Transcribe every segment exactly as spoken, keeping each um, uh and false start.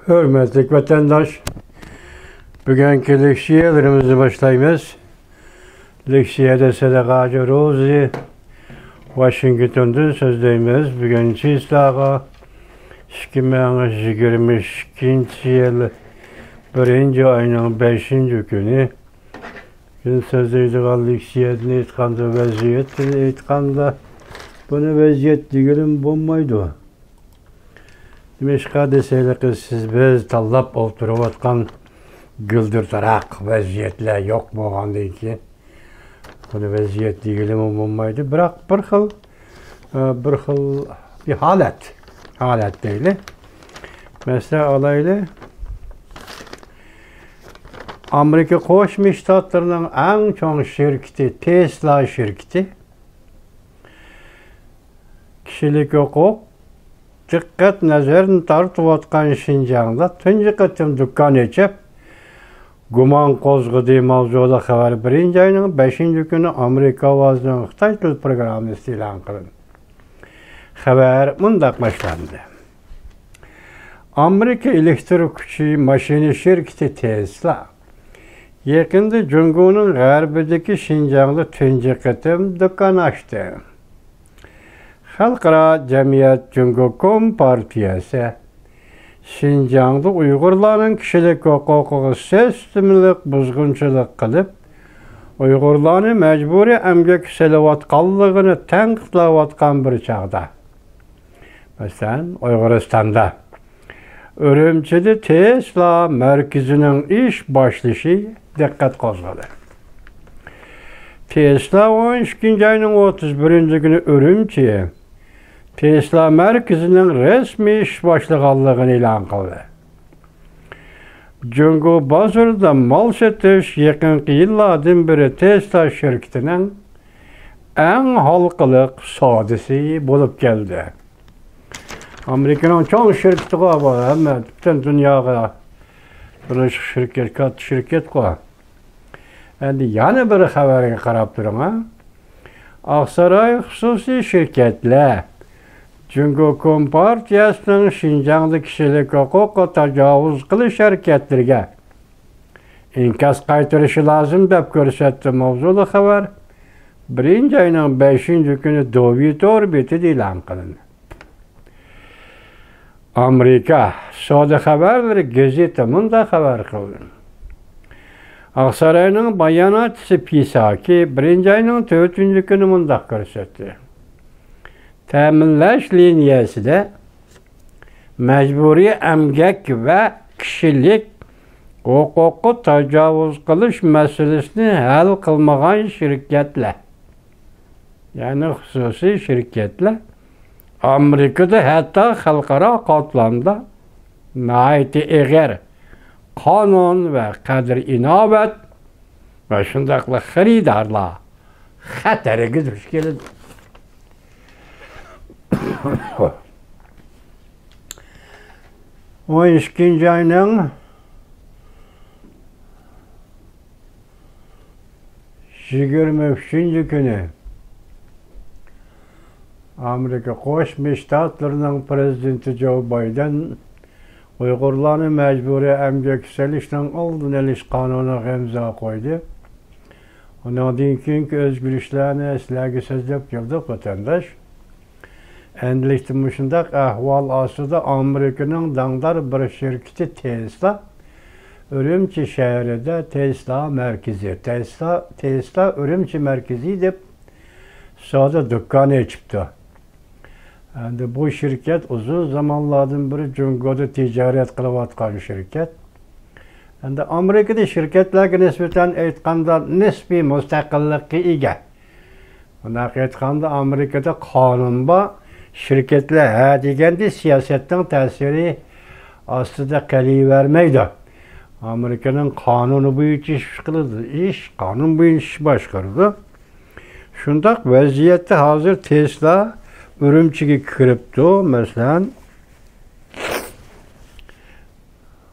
ھۆرمەتلىك ۋەتەنداش، بۈگۈنكى لېكسىيەلىرىمىزنى باشلايمىز. لېكسىيەدە سەدىقە ھاجى روزى ۋاشىنگتوندىن سۆزلەيمىز. بۈگۈن چىسلاغا ئىككى مىڭ يىگىرمە ئىككىنچى يىل بىرىنچى ئاينىڭ بەشىنچى كۈنى. بۈگۈن سۆزلەيدىغان لېكسىيەدىن ئېيتقاندا، ۋەزىيەتتىن ئېيتقاندا، بۇنى ۋەزىيەت دېگىلىمۇ بولمايدۇ. نېمىشقا دېسەيلىكى، سىز بىز تاللاپ ئولتۇرۇۋاتقان گۈلدۈر تاراق ۋەزىيەتلەر يوق بولغاندىن كېيىن، بۇنى ۋەزىيەت دېگىلىمۇ بولمايدۇ. بىراق بىر خىل، ئە، بىر خىل بىر ھالەت، ھالەت دەيلى. مەسىلەن ئالايلى، ئامېرىكا قوشما شتاتلىرىنىڭ ئەڭ چوڭ شىركىتى، تېسلا شىركىتى، كىشىلىك ھوقۇق دىققەت نەزىرىنى تارتىۋاتقان شىنجاڭدا تۇنجى قېتىم دۇكان ئېچىپ، گۇمان قوزغىدى. ماۋزۇلۇق خەۋەر بىرىنچى ئاينىڭ بەشىنچى كۈنى ئامېرىكا ئاۋازىنىڭ خىتاي تىل پروگراممىسىدا ئېلان قىلىندى. خەۋەر مۇنداق باشلاندى. ئامېرىكا ئېلېكتر كۈچى ماشىنا شىركىتى تېسلا يېقىندا جۇڭگونىڭ غەربىدىكى شىنجاڭدا تۇنجى قېتىم دۇكان ئاچتى. خەلقئارا جەمئىيەت جۇڭگو كومپارتىيەسى شىنجاڭدا ئۇيغۇرلارنىڭ كىشىلىك ھوقۇقىغا سىستېمىلىق بۇزغۇنچىلىق قىلىپ، ئۇيغۇرلارنى مەجبۇرىي ئەمگەككە سېلىۋاتقانلىقىنى تەنقىدلەۋاتقان بىر چاغدا، مەسىلەن، ئۇيغۇرىستاندا ئۈرۈمچىدە تېسلا مەركىزىنىڭ ئىش باشلىشى دىققەت قوزغىدى. تېسلا ئون ئىككىنچى ئاينىڭ ئوتتۇز بىرىنچى كۈنى ئۈرۈمچى تېسلا مەركىزىنىڭ رەسمىي ئىش باشلىغانلىقىنى ئېلان قىلدى. جۇڭگو بازىرىدا مال سېتىش يېقىنقى يىللاردىن بېرى تېسلا شىركىتىنىڭ ئەڭ ھالقىلىق سودىسى بولۇپ كەلدى. ئامېرىكىنىڭ چوڭ شىركىتىغۇ بۇ، ھەممە پۈتۈن دۇنياغا تونۇش شىركەت، كاتتا شىركەتقۇ. ئەمدى يەنە بىر خەۋەرگە قاراپ تۇرۇڭ، ھە. ئاقساراي خۇسۇسىي شىركەتلەر جۇڭگو كومپارتىيەسىنىڭ شىنجاڭدا كىشىلىك ھوقۇققا تاجاۋۇز قىلىش ھەرىكەتلىرىگە ئىنكاس قايتۇرۇشى لازىم، دەپ كۆرسەتتى. ماۋزۇلۇق خەۋەر بىرىنچى ئاينىڭ بەشىنچى كۈنى دوۋى تور بېتىدە ئېلان قىلىندى. ئامېرىكا سودا خەۋەرلىرى گېزىتى مۇنداق خەۋەر قىلدى. ئاقساراينىڭ باياناتچىسى پىساكى بىرىنچى ئاينىڭ تۆتىنچى كۈنى مۇنداق كۆرسەتتى. تەمىنلەش لىنىيەسىدە مەجبۇرىي ئەمگەك ۋە كىشىلىك ھوقۇققا تاجاۋۇز قىلىش مەسىلىسىنى ھەل قىلمىغان شىركەتلەر، يەنى خۇسۇسىي شىركەتلەر ئامېرىكىدا، ھەتتا خەلقئارا قاتلامدا ناھايىتى ئېغىر قانۇن ۋە قەدىر-ئىناۋەت ۋە شۇنداقلا خېرىدارلار خەتىرىگە دۇچ كېلىدۇ. ئون ئىككىنچى ئاينىڭ يىگىرمە ئۈچىنچى كۈنى ئامېرىكا قوشما شتاتلىرىنىڭ پىرېزىدېنتى جو بايدېن ئۇيغۇرلارنى مەجبۇرىي ئەمگەككە سېلىشنىڭ ئالدىنى ئېلىش قانۇنىغا ئىمزا قويدى. ئۇنىڭدىن كېيىنكى ئۆزگىرىشلەرنى سىلەرگە سۆزلەپ كەلدۇق، ۋەتەنداش. ئەمدىلىكتە مۇشۇنداق ئەھۋال ئاستىدا ئامېرىكىنىڭ داڭدار بىر شىركىتى تېسلا ئۈرۈمچى شەھىرىدە تېسلا مەركىزى، تېسلا، تېسلا ئۈرۈمچى مەركىزى دەپ سودا دۇكانى ئېچىپتۇ. ئەمدى بۇ شىركەت ئۇزۇن زامانلاردىن بېرى جۇڭگودا تىجارەت قىلىۋاتقان شىركەت. ئەمدى ئامېرىكىدا شىركەتلەرگە نىسبەتەن ئېيتقاندا نىسپىي مۇستەقىللىققا ئىگە. بۇنداق ئېيتقاندا، ئامېرىكىدا قانۇن بار، شىركەتلەر ھە دېگەندە سىياسەتنىڭ تەسىرى ئاستىدا قېلىۋەرمەيدۇ. ئامېرىكىنىڭ قانۇنى بويىچە ئىش قىلىدۇ، ئىش، قانۇن بويىچە ئىش باشقۇرىدۇ. شۇنداق ۋەزىيەتتە ھازىر تېسلا ئۈرۈمچىگە كىرىپتۇ، مەسىلەن.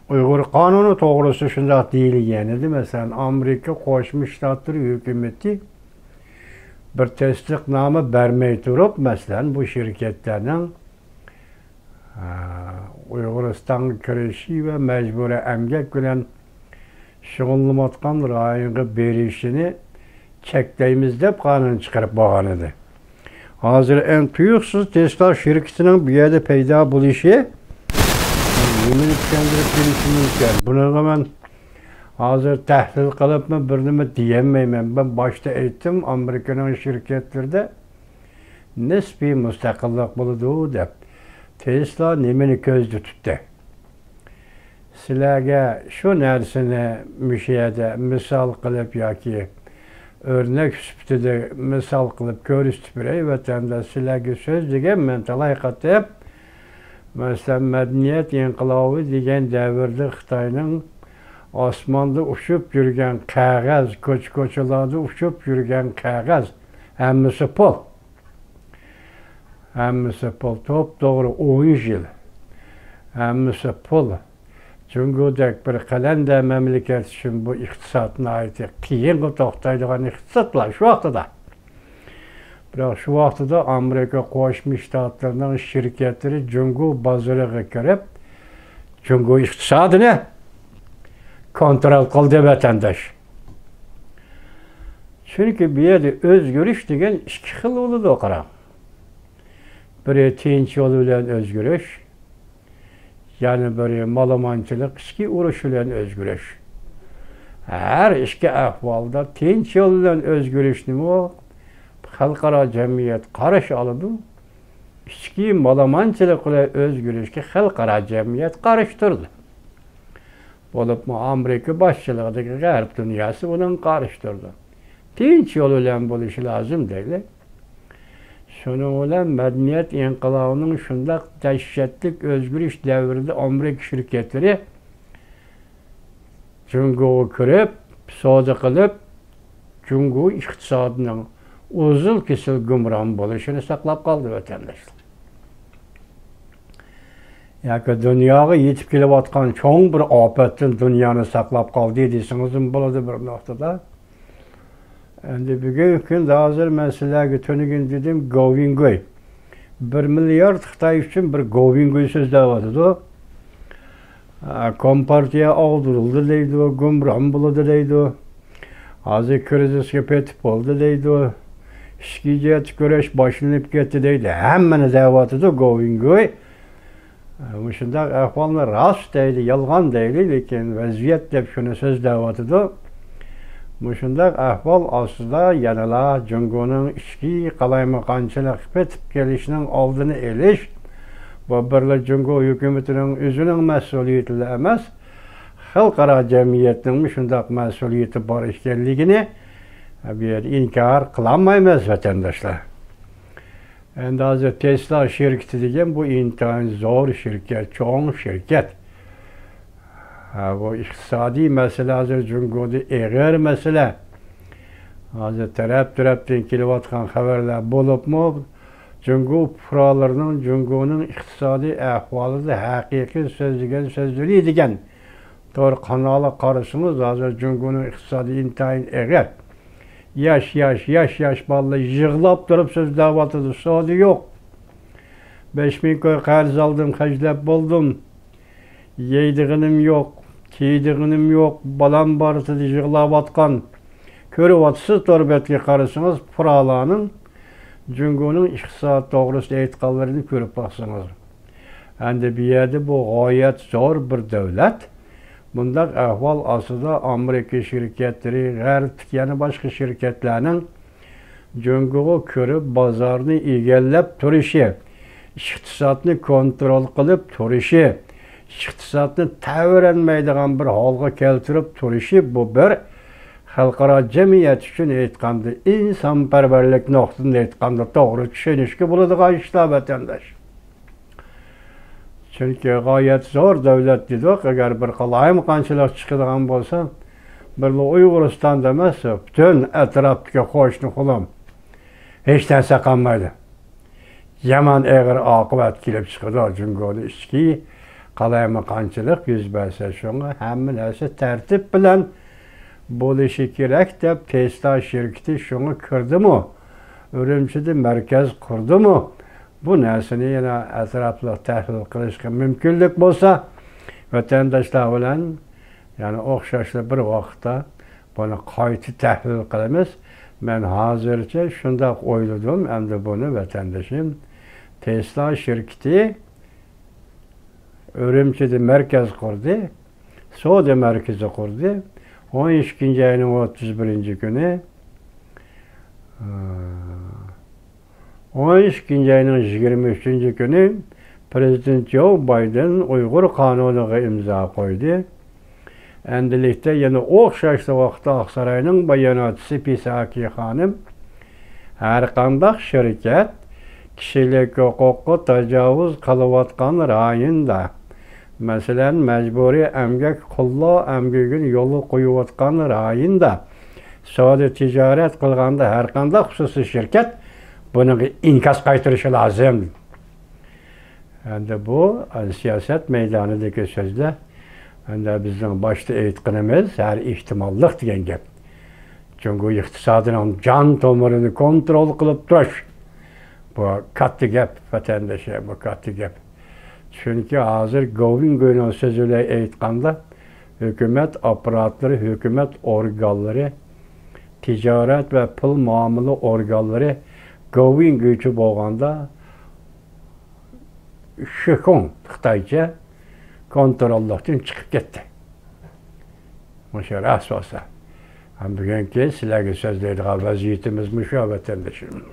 ئۇيغۇر قانۇنى توغرىسىدا شۇنداق دېيىلگەن ئىدى. مەسىلەن، ئامېرىكا قوشما شتاتلىرى ھۆكۈمىتى بىر تەستىقنامە بەرمەي تۇرۇپ، مەسىلەن، بۇ شىركەتلەرنىڭ ئۇيغۇرىستانغا كىرىشى ۋە مەجبۇرىي ئەمگەك بىلەن شۇغۇللىنىۋاتقان رايونغا بېرىشىنى چەكلەيمىز دەپ قانۇن چىقىرىپ بولغان ئىدى. ھازىر ئەڭ تۇيۇقسىز تېسلا شىركىتىنىڭ بۇ يەردە پەيدا بولۇشى نېمىنى چۈشەندۈرۈپ بېرىشى مۇمكىن؟ بۇنىڭغا مەن ھازىر تەھلىل قىلىپمۇ بىر نېمە دېيەلمەيمەن. مەن باشتا ئېيتتىم، ئامېرىكىنىڭ شىركەتلىرىدە نىسپىي مۇستەقىللىق بولىدۇ دەپ. تېسلا نېمىنى كۆزدە تۇتتى؟ سىلەرگە شۇ نەرسىنى مۇشۇ يەردە مىسال قىلىپ ياكى ئۆرنەك سۈپىتىدە مىسال قىلىپ كۆرسىتىپ بېرەي، ۋەتەنداش. سىلەرگە سۆزلىگەن مەن تالاي قېتىم. مەسىلەن، مەدەنىيەت ئىنقىلابى دېگەن دەۋردە خىتاينىڭ ئاسماندا ئۇچۇپ يۈرگەن قەغەز، كوچا-كوچىلاردا ئۇچۇپ يۈرگەن قەغەز، ھەممىسى پۇل. ھەممىسى پۇل، توپتوغرا ئون يىل. ھەممىسى پۇل. جۇڭگودەك بىر قەلەندەر مەملىكەت ئۈچۈن بۇ ئىقتىساد ناھايىتى قىيىنغا توختايدىغان ئىقتىسادلار شۇ ۋاقتىدا. بىراق شۇ ۋاقتىدا ئامېرىكا قوشما شتاتلىرىنىڭ شىركەتلىرى جۇڭگو بازىرىغا كىرىپ، جۇڭگو ئىقتىسادىنى كونترول قىلدى، ۋەتەنداش. چۈنكى بۇ يەردە ئۆزگىرىش دېگەن ئىككى خىل بولىدۇ، قاراڭ. بىرى تىنچ يول بىلەن ئۆزگىرىش، يەنە بىرى مالىمانچىلىق، ئىچكى ئۇرۇش بىلەن ئۆزگىرىش. ھەر ئىككى ئەھۋالدا تىنچ يول بىلەن ئۆزگىرىشنىمۇ خەلقئارا جەمئىيەت قارشى ئالىدۇ. ئىچكى مالىمانچىلىق بىلەن ئۆزگىرىشكە خەلقئارا جەمئىيەت قارشى تۇرىدۇ. بولۇپمۇ ئامېرىكا باشچىلىقىدىكى غەرب دۇنياسى ئۇنىڭغا قارشى تۇرىدۇ. تىنچ يول بىلەن بولۇشى لازىم دەيلى. شۇنىڭ بىلەن مەدەنىيەت ئىنقىلابىنىڭ شۇنداق دەھشەتلىك ئۆزگىرىش دەۋرىدە ئامېرىكا شىركەتلىرى جۇڭگوغا كىرىپ، سودا قىلىپ، جۇڭگو ئىقتىسادىنىڭ ئۇزۇن كېسىل گۇمران بولۇشىنى ساقلاپ قالدى، ۋەتەنداشلار. ياكى دۇنياغا يېتىپ كېلىۋاتقان چوڭ بىر ئاپەتتىن دۇنيانى ساقلاپ قالدى دېسىڭىزمۇ بولىدۇ بىر نۇقتىدا. ئەمدى بۈگۈنكى كۈندە ھازىر مەن سىلەرگە تۈنۈگۈن دېدىم، گوۋىنگوي. بىر مىليارد خىتاي ئۈچۈن بىر گوۋىنگوي سۆزلەۋاتىدۇ. ئا، كومپارتىيە ئاغدۇرۇلدى دەيدۇ، گۇمران بولىدۇ دەيدۇ. ھازىر كىرىزىسكە پېتىپ بولدى دەيدۇ. ئىچكى جەھەتتە كۈرەش باشلىنىپ كەتتى دەيدۇ. ھەممىنى دەۋاتىدۇ گوۋىنگوي. مۇشۇنداق ئەھۋالنى راست دەيلى، يالغان دەيلى، لېكىن ۋەزىيەت دەپ شۇنى سۆزلەۋاتىدۇ. مۇشۇنداق ئەھۋال ئاستىدا يەنىلا جۇڭگونىڭ ئىچكى قالايمىقانچىلىققا پېتىپ كېلىشىنىڭ ئالدىنى ئېلىش، بۇ بىرلا جۇڭگو ھۆكۈمىتىنىڭ ئۆزىنىڭ مەسئۇلىيىتىلا ئەمەس، خەلقئارا جەمئىيەتنىڭمۇ شۇنداق مەسئۇلىيىتى بار ئىكەنلىكىنى بۇ يەردە ئىنكار قىلالمايمىز، ۋەتەنداشلار. ئەمدى ھازىر تېسلا شىركىتى دېگەن بۇ ئىنتايىن زور شىركەت، چوڭ شىركەت. ھە، بۇ ئىقتىسادىي مەسىلە ھازىر جۇڭگودا ئېغىر مەسىلە. ھازىر تەرەپ-تەرەپتىن كېلىۋاتقان خەۋەرلەر بولۇپمۇ، جۇڭگو پۇقرالىرىنىڭ جۇڭگونىڭ ئىقتىسادىي ئەھۋالىدا ھەقىقىي سۆزلىگەن سۆزلىرى دېگەن تور قانالىغا قارىسىڭىز، ھازىر جۇڭگونىڭ ئىقتىسادى ئىنتايىن ئېغىر. ياش، ياش، ياش، ياش بالىلار يىغلاپ تۇرۇپ سۆزلەۋاتىدۇ، سودا يوق. بەش مىڭ كوي قەرز ئالدىم، خەجلەپ بولدۇم. يەيدىغىنىم يوق، كىيىدىغىنىم يوق، بالام بار دەپ يىغلاۋاتقان. كۆرۈۋاتىسىز، تور بەتكە قارىسىڭىز، پۇقرالارنىڭ جۇڭگونىڭ ئىقتىساد توغرىسىدا ئېيتقانلىرىنى كۆرۈپ باقسىڭىز. ئەمدى بۇ يەردە بۇ غايەت زور بىر دۆلەت. بۇنداق ئەھۋال ئاستىدا ئامېرىكا شىركەتلىرى، غەربتىكى يەنە باشقا شىركەتلەرنىڭ جۇڭگوغا كىرىپ بازارنى ئىگىلەپ تۇرۇشى، ئىقتىسادنى كونترول قىلىپ تۇرۇشى، ئىقتىسادنى تەۋرەنمەيدىغان بىر ھالغا كەلتۈرۈپ تۇرۇشى، بۇ بىر خەلقئارا جەمئىيەت ئۈچۈن ئېيتقاندا، ئىنسانپەرۋەرلىك نۇقتىدىن ئېيتقاندا توغرا چۈشىنىشكە بولىدىغان ئىشلار، ۋەتەنداش. چۈنكى غايەت زور دۆلەت دېدۇق، ئەگەر بىر قالايمىقانچىلىق چىقىدىغان بولسا، بىرلا ئۇيغۇرىستاندا ئەمەس، پۈتۈن ئەتراپتىكى قوشنا قولۇم ھېچ نەرسە قالمايدۇ. يامان ئېغىر ئاقىۋەت كېلىپ چىقىدۇ. جۇڭگودا ئىچكى قالايمىقانچىلىق يۈز بەرسە، شۇڭا ھەممە نەرسە تەرتىپ بىلەن بولۇشى كېرەك دەپ، تېسلا شىركىتى شۇڭا كىردىمۇ، ئۈرۈمچىدە مەركەز قۇردىمۇ، بۇ نەرسىنى يەنە ئەتراپلىق تەھلىل قىلىشقا مۇمكىنلىك بولسا، ۋەتەنداشلار بىلەن يەنە ئوخشاشلا بىر ۋاقىتتا بۇنى قايتا تەھلىل قىلىمىز. مەن ھازىرچە شۇنداق ئويلىدىم، ئەمدى بۇنى ۋەتەندىشىم تېسلا شىركىتى ئۈرۈمچىدە مەركەز قۇردى، سودا مەركىزى قۇردى. ئون ئىككىنچى ئاينىڭ ئوتتۇز بىرىنچى كۈنى، ئون ئىككىنچى ئاينىڭ يىگىرمە ئۈچىنچى كۈنى پىرېزىدېنت جو بايدېن ئۇيغۇر قانۇنىغا ئىمزا قويدى. ئەمدىلىكتە يەنە ئوخشاشلا ۋاقىتتا ئاقساراينىڭ باياناتچىسى پىساكى خانىم، ھەرقانداق شىركەت كىشىلىك ھوقۇققا تاجاۋۇز قىلىۋاتقان رايوندا، مەسىلەن، مەجبۇرىي ئەمگەك قۇللۇق ئەمگىكىنى يولغا قويۇۋاتقان رايوندا سودا تىجارەت قىلغاندا، ھەرقانداق خۇسۇسىي شىركەت بۇنىڭغا ئىنكاس قايتۇرۇشى لازىم. ئەمدى بۇ سىياسەت مەيدانىدىكى سۆزلەر، ئەمدى بىزنىڭ باشتا ئېيتقىنىمىز ھەر ئېھتىماللىق دېگەن گەپ. جۇڭگو ئىقتىسادىنىڭ جان تومۇرىنى كونترول قىلىپ تۇرۇش. بۇ كاتتا گەپ، ۋەتەنداشلار، بۇ كاتتا گەپ. چۈنكى ھازىر گوۋىڭ گۇينىڭ سۆزى بىلەن ئېيتقاندا، ھۆكۈمەت ئاپپاراتلىرى، ھۆكۈمەت ئورگانلىرى، تىجارەت ۋە پۇل مۇئامىلە ئورگانلىرى گوۋىڭ گۇيچۇ بولغاندا، شىخۇڭ خىتايچە كونتروللۇقتىن چىقىپ كەتتى. مۇشۇ راست بولسا. ھەم بۈگۈنكى سىلەرگە سۆزلەيدىغان ۋەزىيىتىمىز مۇشۇ، ۋەتەندىشىم.